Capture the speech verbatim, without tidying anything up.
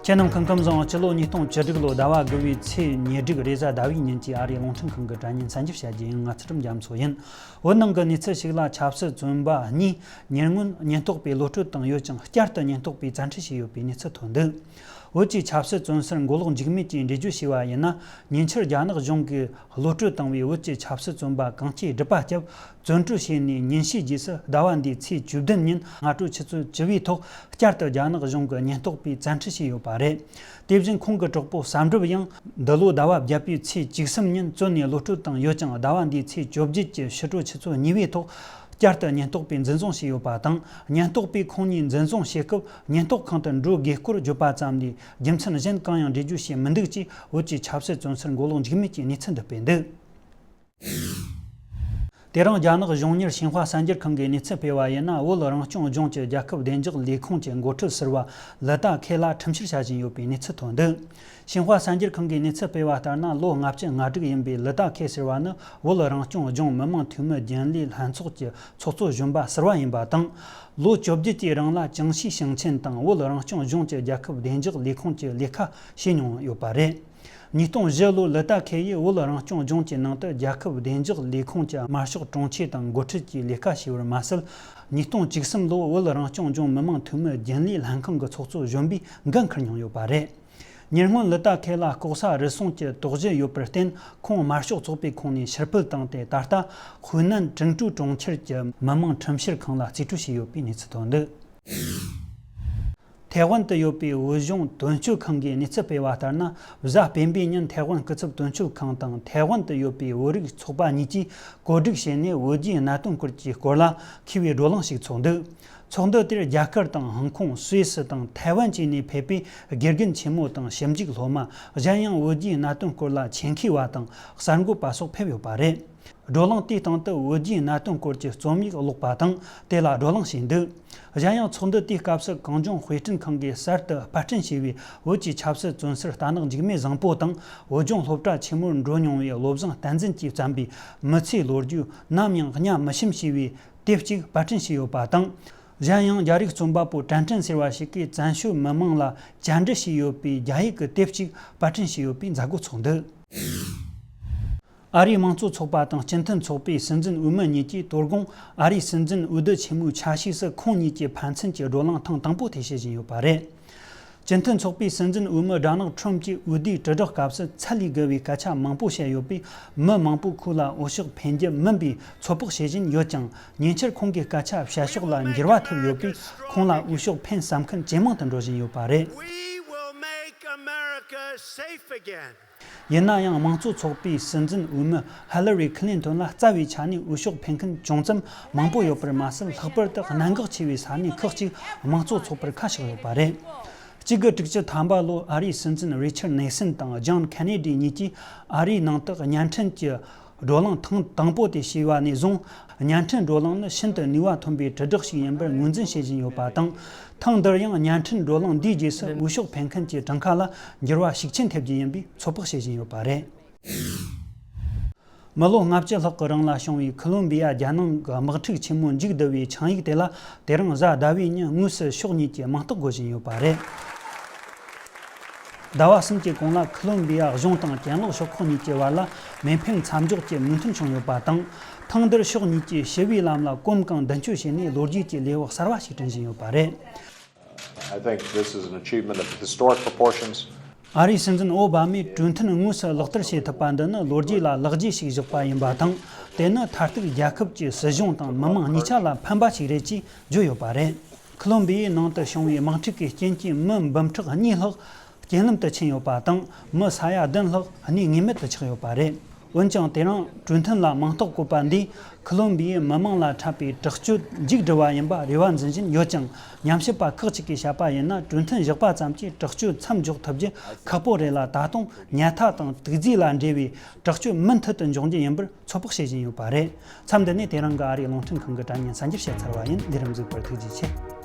དེ་རྣམས་ཁམས་ཁམས་བཟང་། སྤྱི་ལོ་ཉིས་སྟོང་བཅུ་དྲུག་ལོ་ཟླ་བ་དགུ་བའི་ཚེས་ཉེར་དྲུག་རེས་གཟའ་ཟླ་བའི་ཉིན་གྱི་ཨ་རིའི་རླུང་འཕྲིན་ཁང་གི་དྲ་བརྙན་གསར་འགྱུར་བྱ་རྒྱུ་ཡིན། ང་ཚུལ་ཁྲིམས་རྒྱ་མཚོ་ཡིན། བོད་ནང་གི་གནས་ཚུལ་ཞིག་ལ། ཆབ་སྲིད་བཙོན་པ་གཉིས་ཉེ་སྔོན་ཉེན་རྟོག་པས་གློད་གྲོལ་བཏང་ཡོད་ཅིང་། བསྐྱར་དུ་ཉེན་རྟོག་པས་བཙན་ཁྲིད་བྱས་ཡོད་པའི་གནས་ཚུལ་ཐོན་འདུག་བོད་ཀྱི་ཆབ་སྲིད་བཙོན་ཟུར་མགོ་ལོག་འཇིགས་མེད་ཀྱིས་འགྲེལ་བརྗོད་བྱས་པ་ཡིན་ན། ཉེ་ཆར་རྒྱ་ནག་གཞུང་གིས་གློད་གྲོལ་བཏང་བའི་བོད་ཀྱི་ཆབ་སྲིད་བཙོན་པ་གང་སྐྱེས་སྒྲུབ་པ་བསྐྱབས། བཙོན་གྲོལ་བྱས་ནས་ཉིན་ཤས་རྗེས་སུ་ཟླ་བ་འདིའི་ཚེས་བཅུ་བདུན་ཉིན་སྔ་དྲོ་ཆུ་ཚོད་བཅུ་པའི་ཐོག་བསྐྱར་དུ་རྒྱ་ནག་གཞུང་གི་ཉེན་རྟོག་པས་བཙན་ཁྲིད་བྱས་ཡོད་པ་རེད། དེ་བཞིན་ཁོང་གི་གྲོགས་པོ་བསམ་གྲུབ་ཡང་འདི་ལོ་ཟླ་བ་བརྒྱད་པའི་ཚེས་བཅུ་གསུམ་ཉིན་བཙོན་ནས་གློད་གྲོལ་བཏང་ཡོད་ཅིང་། ཟླ་བ་འདིའི་ཚེས་བཅོ་བརྒྱད་ཀྱི་ཕྱི་དྲོ་ཆུ་ཚོད་གཉིས་པའི་ཐོག་བསྐྱར་དུ་ཉེན་རྟོག་པས་འཛིན་བཟུང་བྱས་ཡོད་པ་དང་། ཉེན་རྟོག་པས་ཁོང་གཉིས་འཛིན་བཟུང་བྱེད་སྐབས་ཉེན་རྟོག་ཁང་དུ་འགྲོ་དགོས་སྐོར་བརྗོད་པ་ཙམ་ལས། རྒྱུ་མཚན་གཞན་གང་ཡང་འགྲེལ་བརྗོད་བྱས་མི་འདུག་ཅེས་བོད་ཀྱི་ཆབ་སྲིད་བཙོན་ཟུར་མགོ་ལོག་འཇིགས་མེད་ཀྱིས་གནས་ཚུལ་འདི་སྤེལ་འདུག་དེ་རིང་རྒྱ་ནག་གཞུང་གཉེར་ཤིན་ཧྭ་གསར་འགྱུར་ཁང་གིས་གནས་ཚུལ་སྤེལ་བ་ཡིན་ན། བོད་རང་སྐྱོང་ལྗོངས་ཀྱི་རྒྱལ་ཁབ་བདེ་འཇགས་ལས་ཁུངས་ཀྱི་འགོ་ཁྲིད་ཟུར་པ་ལི་ཏཱ་ཁེ་ལ་ཁྲིམས་བཤེར་བྱ་བཞིན་ཡོད་པའི་གནས་ཚུལ་ཐོན་འདུག་ཤིན་ཧྭ་གསར་འགྱུར་ཁང་གིས་གནས་ཚུལ་སྤེལ་བ་ལྟར་ན། ལོ་ལྔ་བཅུ་ང་དྲུག་ཡིན་པའི་ལི་ཏཱ་ཁེ་ཟེར་བ་ནི་བོད་རང་སྐྱོང་ལྗོངས་མི་དམངས་འཐུས་མི་རྒྱུན་ལས་ལྷན་ཚོགས་ཀྱི་ཚོགས་གཙོ་གཞོན་པ་ཟུར་པ་ཡིན་པ་དང་། ལོ་བཅོ་བརྒྱད་ཀྱི་རིང་ལ་ཅང་ཞི་ཞིང་ཆེན་དང་བོད་རང་སྐྱོང་ལྗོངས་ཀྱི་རྒྱལ་ཁབ་བདེ་འཇགས་ལས་ཁུངས་ཀྱི་ལས་ཀ་བྱས་མྱོང་ཡོད་པ་རེད། ཉིས་སྟོང་བཞི་ལོར་ལི་ཏཱ་ཁེ་ཡིས་བོད་རང་སྐྱོང་ལྗོངས་ཀྱི་ནང་དུ་རྒྱལ་ཁབ་བདེ་འཇགས་ལས་ཁུངས་ཀྱི་དམར་ཤོག་དྲུང་ཆེ་དང་འགོ་ཁྲིད་ཀྱི་ལས་ཀ་བྱས་པར་མ་ཟད། ཉིས་སྟོང་བཅུ་གསུམ་ལོར་བོད་རང་སྐྱོང་ལྗོངས་མི་དམངས་འཐུས་མི་རྒྱུན་ལས་ལྷན་ཁང་གི་ཚོགས་གཙོ་གཞོན་པའི་འགན་འཁུར་མྱོང་ཡོད་པ་རེད། ཉེ་སྔོན་ལི་ཏཱ་ཁེ་ལ་ལྐོག་ཟ་རུལ་སུངས་ཀྱི་དོགས་གཞི་ཡོད་པར་བརྟེན། ཁོང་དམར་ཤོག་ཚོགས་པའི་ཁོངས་ནས་ཕྱིར་འབུད་བཏང་སྟེ། ད་ལྟ་ཧུའུ་ནན་ཀྲིང་ཀྲུའུ་གྲོང་ཁྱེར་གྱི་མི་དམངས་ཁྲིམས་བཤེར་ཁང་ལ་རྩིས་སྤྲོད་བྱས་ཡོད་པའི་གནས་ཚུལ་ཐོན་འདུག་ཐའེ་ཝན་དུ་ཡོད་པའི་བོད་གཞུང་དོན་གཅོད་ཁང་གིས་གནས་ཚུལ་སྤེལ་བ་ལྟར་ན། གཟའ་སྤེན་པའི་ཉིན་ཐའེ་ཝན་སྐུ་ཚབ་དོན་གཅོད་ཁང་དང་ཐའེ་ཝན་དུ་ཡོད་པའི་བོད་རིགས་ཚོགས་པ་གཉིས་ཀྱིས་གོ་སྒྲིག་བྱས་ནས། བོད་རྒྱའི་གནད་དོན་སྐོར་གྱི་སྐོར་ལ་མཁས་པའི་བགྲོ་གླེང་ཞིག་ཚོགས་འདུག་ཚོགས་འདུ་དེར་རྒྱ་གར་དང་ཧོང་ཀོང་། སུད་སི་དང་ཐའེ་ཝན་བཅས་ནས་ཕེབས་པའི་དགེ་རྒན་ཆེན་མོ་དང་ཞིབ་འཇུག་སློབ་མ། གཞན་ཡང་བོད་རྒྱའི་གནད་དོན་སྐོར་ལ་ཆེད་མཁས་པ་དང་གསར་འགོད་པ་སོགས་ཕེབས་ཡོད་པ་རེད། བགྲོ་གླེང་དེའི་སྟེང་དུ་བོད་རྒྱའི་གནད་དོན་སྐོར་གྱི་རྩོམ་ཡིག་ཀློག་པ་དང་། དེ་ལ་བགྲོ་གླེང་བྱས་འདུག་གཞན་ཡང་ཚོགས་འདུ་དེའི་སྐབས་སུ་གངས་ལྗོངས་དཔེ་སྐྲུན་ཁང་གིས་གསར་དུ་པར་སྐྲུན་བྱས་པའི་བོད་ཀྱི་ཆབ་སྲིད་བཙོན་ཟུར་རྟ་ནག་འཇིགས་མེད་བཟང་པོ་དང་། བོད་ལྗོངས་སློབ་གྲྭ་ཆེན་མོར་འགྲོ་མྱོང་བའི་བློ་བཟང་བསྟན་འཛིན་གྱིས་བརྩམས་པའི་མི་ཚེའི་ལོ་རྒྱུས་ནམ་ཡང་གཉའ་མི་ཞུམ་ཞེས་པའི་དེབ་ཅིག་པར་སྐྲུན་བྱས་ཡོད་པ་དང་། གཞན་ཡང་རྒྱ་རིགས་རྩོམ་པ་པོ་ཀྲན་ཀྲན་ཟེར་བ་ཞིག་གིས་བཙན་བྱོལ་མི་དམངས་ལ་བཅར་འདྲི་བྱས་ཡོད་པའི་རྒྱ་ཡིག་གི་དེབ་ཅིག་པར་སྐྲུན་བྱས་ཡོད་པའི་མཛད་སྒོ་ཚོགས་འདུག་ཨ་རིའི་དམངས་གཙོ་ཚོགས་པ་དང་སྤྱི་མཐུན་ཚོགས་པའི་སྲིད་འཛིན་འོས་མི་གཉིས་ཀྱིས་དོ་དགོང་ཨ་རིའི་སྲིད་འཛིན་འོས་བསྡུ་ཆེན་མོའི་ཆ་ཤས་སུ་ཁོང་གཉིས་ཀྱི་ཕན་ཚུན་གྱི་བགྲོ་གླེང་ཐེངས་དང་པོ་དེ་བྱེད་བཞིན་ཡོད་པ་རེད། སྤྱི་མཐུན་ཚོགས་པའི་སྲིད་འཛིན་འོས་མི་ཌོ་ནལ་ཁྲོམ་གྱིས་འོས་བསྡུའི་དྲིལ་བསྒྲགས་སྐབས་སུ་ཚད་ལས་བརྒལ་བའི་སྐད་ཆ་མང་པོ་བཤད་ཡོད་པས། མི་མང་པོས་ཁོང་ལ་འོས་ཤོག་འཕེན་རྒྱུ་མིན་པའི་ཚོད་དཔག་བྱེད་བཞིན་ཡོད་ཀྱང་། ཉེ་ཆར་ཁོང་གི་སྐད་ཆ་བཤད་ཕྱོགས་ལ་འགྱུར་བ་ཐེབས་ཡོད་པས། ཁོང་ལ་འོས་ཤོག་འཕེན་བསམ་མཁན་ཇེ་མང་དུ་འགྲོ་བཞིན་ཡོད་པ་རེད། We will make America safe again. ཡིན་ན་ཡང་། དམངས་གཙོ་ཚོགས་པའི་སྲིད་འཛིན་འོས་མི་ཧི་ལ་རི་ཁི་ལིན་ཏོན་ལ་རྩ་བའི་ཆ་ནས་འོས་ཤོག་འཕེན་མཁན་ཅུང་ཙམ་མང་པོ་ཡོད་པར་མ་ཟད། ལྷག་པར་དུ་གནད་འགག་ཆེ་བའི་ས་གནས་ཁག་ཅིག་དམངས་གཙོ་ཚོགས་པར་ཁ་ཕྱོགས་ཡོད་པ་རེད། གཅིག་དགུ་དྲུག་ཅུ་ཐམ་པ་ལོར་ཨ་རིའི་སྲིད་འཛིན་རི་ཆར་ནིག་སན་དང་ཇོན་ཁེ་ནེ་ཌི་གཉིས་ཀྱིས་ཨ་རིའི་ནང་དུ་བརྙན་འཕྲིན་གྱི་བགྲོ་གླེང་ཐེངས་དང་པོ་དེ་བྱས་པ་ནས་བཟུང་། བརྙན་འཕྲིན་བགྲོ་གླེང་ནི་ཤིན་ཏུ་ནུས་པ་ཐོན་པའི་དྲིལ་བསྒྲགས་ཤིག་ཡིན་པར་ངོས་འཛིན་བྱེད་བཞིན་ཡོད་པ་དང་། ཐེངས་འདིར་ཡང་བརྙན་འཕྲིན་བགྲོ་གླེང་འདིའི་རྗེས་སུ་འོས་ཤོག་འཕེན་མཁན་གྱི་གྲངས་ཀ་ལ་འགྱུར་བ་ཤུགས་ཆེན་ཐེབས་རྒྱུ་ཡིན་པའི་ཚོད་དཔག་བྱེད་བཞིན་ཡོད་པ་རེད། མི་ལོ་ལྔ་བཅུ་ལྷག་གི་རིང་ལ་བྱུང་བའི་ཁོ་ལོམ་བི་ཡ་རྒྱལ་ནང་གི་དམག་འཁྲུག་ཆེན་མོ་མཇུག་བསྡུ་བའི་ཆིངས་ཡིག་དེ་ལ། དེ་རིང་གཟའ་ཟླ་བའི་ཉིན་དངོས་སུ་ཕྱོགས་གཉིས་ཀྱིས་མིང་རྟགས་འགོད་བཞིན་ཡོད་པ་རེད། ཟླ་བ་གསུམ་གྱི་གོང་ལ་ཁོ་ལོམ་བི་ཡ་གཞུང་དང་གྱེན་ལོག་ཕྱོགས་ཁག་གཉིས་ཀྱི་བར་ལ་མེ་འཕེན་མཚམས་འཇོག་གི་མོས་མཐུན་བྱུང་ཡོད་པ་དང་། ཐེངས་འདིར་ཕྱོགས་གཉིས་ཀྱིས་ཞི་བའི་ལམ་ལ་གོམ་གང་མདུན་སྐྱོད་བྱས་ནས། ལོ་རྒྱུས་ཀྱི་ལེའུ་གསར་བ་ཞིག་བསྐྲུན་བཞིན་ཡོད་པ་རེད། I think this is an achievement of historic proportions. ཨ་རིའི་སྲིད་འཛིན་ཨོ་བྷ་མས་གྲོས་མཐུན་དངོས་སུ་ལག་བསྟར་བྱེད་ཐུབ་པ་འདི་ནི་ལོ་རྒྱུས་ལ་ལེགས་སྐྱེས་ཤིག་བཞག་པ་ཡིན་པ་དང་། དེ་ནི་མཐར་ཐུག་རྒྱལ་ཁབ་ཀྱི་སྲིད་གཞུང་དང་མི་དམངས་གཉིས་ཆ་ལ་ཕན་པ་ཞིག་རེད་ཅེས་བརྗོད་ཡོད་པ་རེད། ཁོ་ལོམ་བི་ཡའི་ནང་དུ་བྱུང་བའི་དམག་འཁྲུག་གི་རྐྱེན་གྱིས་མི་འབུམ་ཕྲག་གཉིས་ལྷག་རྐྱེན་ལམ་དུ་ཕྱིན་ཡོད་པ་དང་། མི་ས་ཡ་བདུན་ལྷག་གནས་ངེས་མེད་དུ་ཆགས་ཡོད་པ་རེད། འོན་ཀྱང་། དེ་རིང་གྲོས་མཐུན་ལ་མིང་རྟགས་བཀོད་པ་འདིས་ཁོ་ལོམ་བི་ཡའི་མི་དམངས་ལ་འཕྲད་པའི་དྲག་སྤྱོད་མཇུག་བསྒྲིལ་བ་ཡིན་པ་རེ་བ་འཛིན་བཞིན་ཡོད་ཀྱང་། ཉམས་ཞིབ་པ་ཁག་ཅིག་གིས་བཤད་པ་ཡིན་ན། གྲོས་མཐུན་བཞག་པ་ཙམ་གྱིས་དྲག་སྤྱོད་མཚམས་འཇོག་ཐུབ་རྒྱུ་ཁག་པོ་རེད་ལ། ད་དུང་ཉལ་ཐ་དང་དུག་རྫས་ལ་འབྲེལ་བའི་དྲག་སྤྱོད་མུ་མཐུད་དུ་འབྱུང་རྒྱུ་ཡིན་པར་ཚོད་དཔག་བྱེད་བཞིན་ཡོད་པ་རེད། མཚམས་འདི་ནས་དེ་རིང་གི་ཨ་རིའི་རླུང་འཕྲིན་ཁང་གི་དྲ་བརྙན་གསར་འགྱུར་བཤད་ཚར་བ་ཡིན། འདིར་གཟིགས་པར་ཐུགས་རྗེ་ཆེ།